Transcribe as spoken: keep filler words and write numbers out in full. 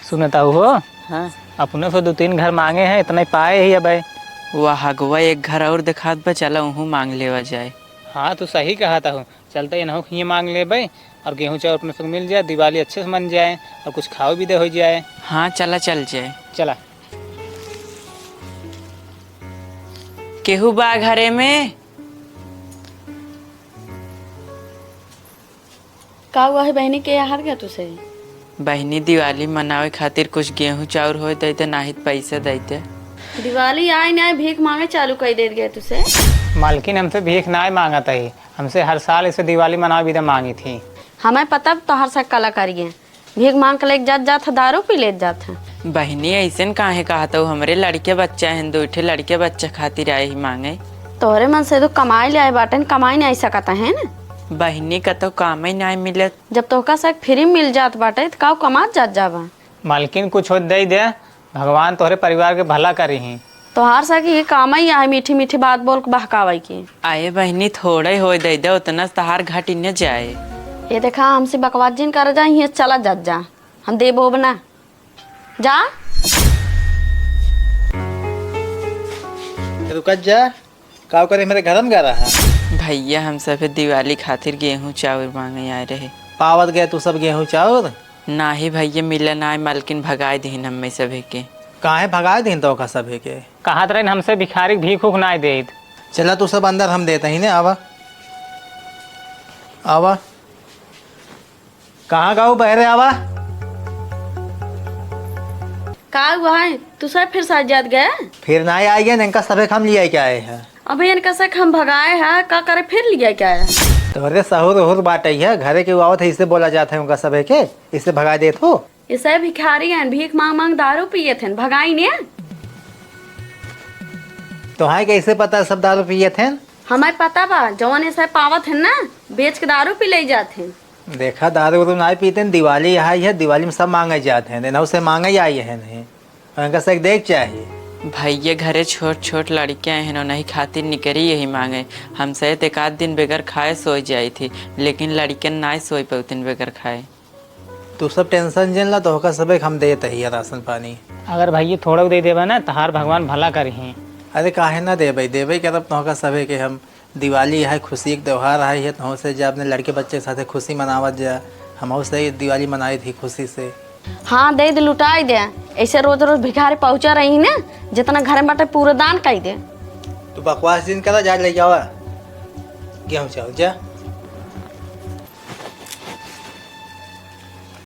सुनत हऊ हो? हाँ। अपने से दो तीन घर माँगे हैं, इतना ही पाए ही अबे। वाह अगुआ, एक घर और देखात बा, चला उहू माँग लेवा जाए। हाँ, तू सही कहत हऊ। चलते इनहू के हियाँ माँग लेबे और गेहूँ चाउर अपने सब मिल जाए, दिवाली अच्छे से मन जाए और कुछ खाओ भी दे हो जाए। हाँ, चला चल जाए। चला। केहू बा घरे में? का हुआ है बहिनी, के हार गया तुसे? बहिनी, दिवाली मनावे खातिर कुछ गेहूँ चाउर होए देते, नाहीं त पैसा देते। दिवाली आए ना आए, भीख माँगे चालू कर दे गए तुसे। मालकिन, हमसे भीख ना माँगत है, हमसे हर साल इसे दिवाली मनावे बिदा माँगी थी। हमें पता तोहर से कला करिए, भीख माँग के लेके जात जात है, दारू पी लेत जात है। बहिनी, ऐसन काहे कहत हऊ? हमरे लड़के बच्चा हैं, दो ठे लड़के बच्चा खातिर आए ही माँगे। तोहरे मन से तो कमाई ले आए बाटे, कमाई नहीं सकत है ना। बहिनी, कतौ कामे नहीं मिलत। जब तोहका से फ्री मिल जात बाटे, त काऊ कमात जात जाबा? मालकिन, कुछ होत दे दे, भगवान तोहरे परिवार के भला करी ही। तोहार सा की ये काम ही आहे, मीठी मीठी बात बोल के बहकावे की। आए बहिनी, थोड़े होए दे दे, उतना से तहार घटी न जाए। ये देखा, हमसे बकवास जिन कर जा, ये चला जात जा, हम देबो अब ना। जा। रुकत जा, का करे मेरे घर में गा रहा है? भैया, हम सभे दिवाली खातिर गेहूँ चाउर माँगे आए रहे। पावत गए तू सब गेहूँ चाउर? नाही भैया, मिले नाही, मालकिन भगाए दिहिन हम्मे सभे के। काहे भगाए दिहिन तोहका सभे के? कहत रहिन हमसे भिखारी के भीख उख नाही देत। चला तू सब अंदर, हम देत ही ने, आवा। आवा। कहाँ गाऊ, बहरे आवा। का हुआ है? तू सब फिर साथ जात गए? फिर नाही आए गए, इनका सभे के हम लियाई के आए हैं। अबे इनका से हम भगाए हैं, का करे फिर लियाई के आए हैं? तोहरे सहूर उहुर बाटे है, घरे के आवत है, इसे बोला जात है उनका सभे के, इसे भगा देत हो। ये सब भिखारी हैं, भीख माँग माँग दारू पियत हैं, भगाई ने। तोहाई कैसे पता सब दारू पियत हैं? हमें पता बा, जवन ये सब पावत हैं ना, बेच के दारू पी ले जात हैं। देखा, दारू उरू नाही पीते हैं, दिवाली आई है, दिवाली में सब माँगे जात हैं, इनहू से माँगे आई है नहीं, उनका से देख चाही। भैया, घरे छोट छोट लड़कियाँ हैं, उन्हीं खातिर निकरी यही माँगे। हमसे तो एक आध दिन बगैर खाए सोई जाई थी, लेकिन लड़कियन नाही सोई पौतिन बगैर खाए। तू सब tension जिन ला, तोहका सभे के हम देत ही राशन पानी। अगर भैया थोड़ा दे देबा ना, तहार भगवान भला करिहीं। अरे काहे ना देबे, देबे करब तोहका सभे के हम। दिवाली है, खुशी के त्योहार है, ये तोह से जा अपने लड़के बच्चे के साथे खुशी मनावत जा, हमहू से दिवाली मनाई थी खुशी से। हाँ, दे दे, लुटाई दे। ऐसे रोज रोज भिखारी पहुँचा रही ना, जितना घर में बाटे पूरा दान कई दे। तू बकवास जिन करा, जा ले जावा गेहूँ चाउर, जा।